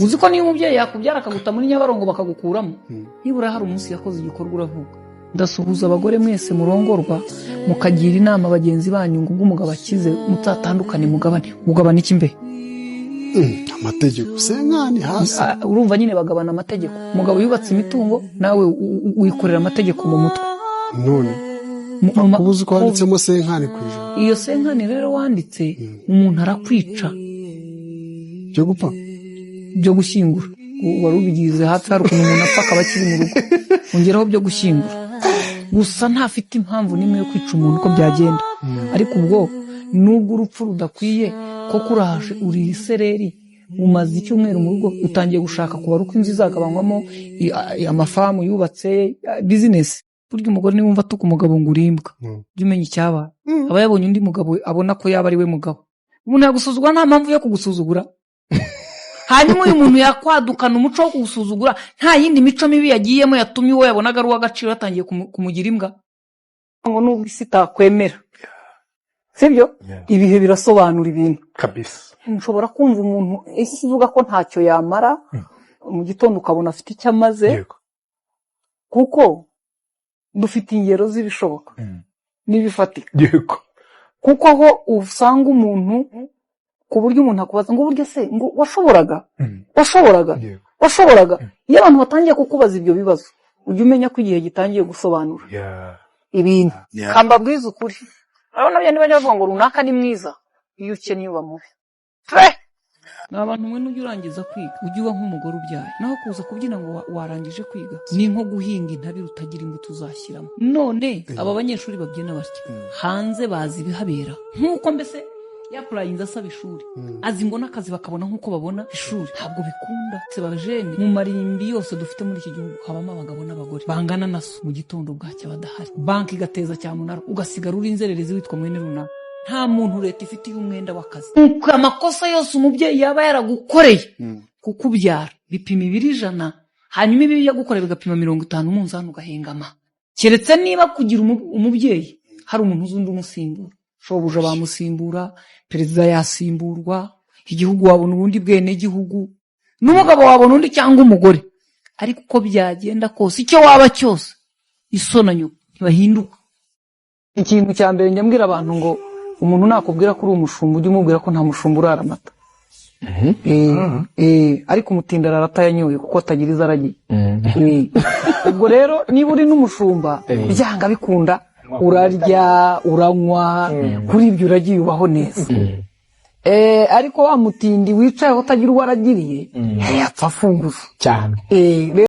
Uzi ko niyo umubyeyi yakubyara akaguta muri Nyabarongo bakagukuramo, nibura hari umunsi yakoze igikorwa uravuka. Ndasuhuza abagore mwese murongorwa, mukagira inama bagenzi banyu ngo ubwo umugabo akize mutatandukane, mugabane. Mugabane iki mbe? Amategeko cinquante hasi. Ah, urumva nyine bagabana amategeko. Umugabo yubatse imitungo, nawe wikorera amategeko mu mutwe. None kuba uzi ko handitsemo 50%. Iyo cinquante rero wanditse, umuntu arakwica. Byo gupfa. Byo gushyingura. Wari ubigize hafi. Hari ukuntu umuntu apfa akaba akiri mu rugo, ongeraho byo gushyingura gusa. Ntafite impamvu n'imwe yo kwica umuntu uko byagenda. Ariko ubwo nubwo urupfu rudakwiye, koko uraje uri isereri, umaze icyumweru mu rugo, utangiye gushaka kubara uko inzu izagabanywamo, amafamu yubatse, business. Burya umugore niwumva atuka umugabo ngo urimbwa, jya umenya icyabaye. Aba yabonye undi mugabo abona ko yaba ari we mugabo. Umuntu yagusuzugura nta mpamvu yo kugusuzugura. Hanyuma uyu muntu yakwadukana umuco wo kugusuzugura, nta yindi mico mibi yagiyemo yatumye uwo yabonaga ari uw'agaciro yatangiye kumugira imbwa. Ngo nubwo isi itakwemera, sibyo? Ibihe birasobanura ibintu. Kabisa. Nshobora kumva umuntu isi ivuga ko ntacyo yamara, mu gitondo ukabona afite icyo amaze. Kuko dufite ingero z'ibishoboka n'ibifatika. Kuko aho usanga umuntu, ku buryo umuntu akubaza ngo burya se ngo washoboraga, washoboraga, washoboraga. Iyo abantu batangiye kukubaza ibyo bibazo, ujya umenya ko igihe gitangiye gusobanura ibintu. Kambabwiza ukuri, urabona bya niba bavuga ngo runaka ni mwiza, iyo ukennye uba mubi pe. Ni abantu mwe, nujya urangiza kwiga ujye uba nk'umugore ubyaye. Naho kuza kubyina ngo warangije kwiga ni nko guhinga intabire utagira imbuto uzashyiramo. None aba banyeshuri babyina batya hanze bazi ibihabera, nk'uko mbese yapurayinze asaba ishuri, azi ngo n'akazi bakabona nk'uko babona ishuri. Ntabwo bikunda. Se bajene, mu marimbi yose dufite muri iki gihugu habamo abagabo n'abagore bangana na so, mu gitondo bwacya badahari, banki igateza cyamunara, ugasigara uri inzererezi witwa mwene runaka. Nta muntu leta ifitiye umwenda w'akazi. Nuko amakosa yose umubyeyi yaba yaragukoreye kukubyara bipima ibiro 100, hanyuma ibi yagukoreye bigapima 50, umunzani ugahengama. Keretse niba kugira umubyeyi hari umuntu uzi undi umusimbura. Shobuja bamusimbura, perezida yasimburwa, igihugu wabona ubundi bwenegihugu, n'umugabo wabona undi cyangwa umugore. Ariko uko byagenda kose, icyo waba cyose, iso na nyoko ntibahinduka. Ikintu cya mbere njya mbwira abantu ngo umuntu nakubwira ko uri umushumba, ujye umubwira ko nta mushumba urara amata. Ariko umutindi arara atayanyoye kuko atagira izo aragiye. Ubwo rero niba uri n'umushumba, byanga bikunda urarya, uranywa, kuri ibyo uragiye ubaho neza. Ariko wa mutindi wicaye aho utagira uwo aragiriye, yapfa afunguza. Cyane.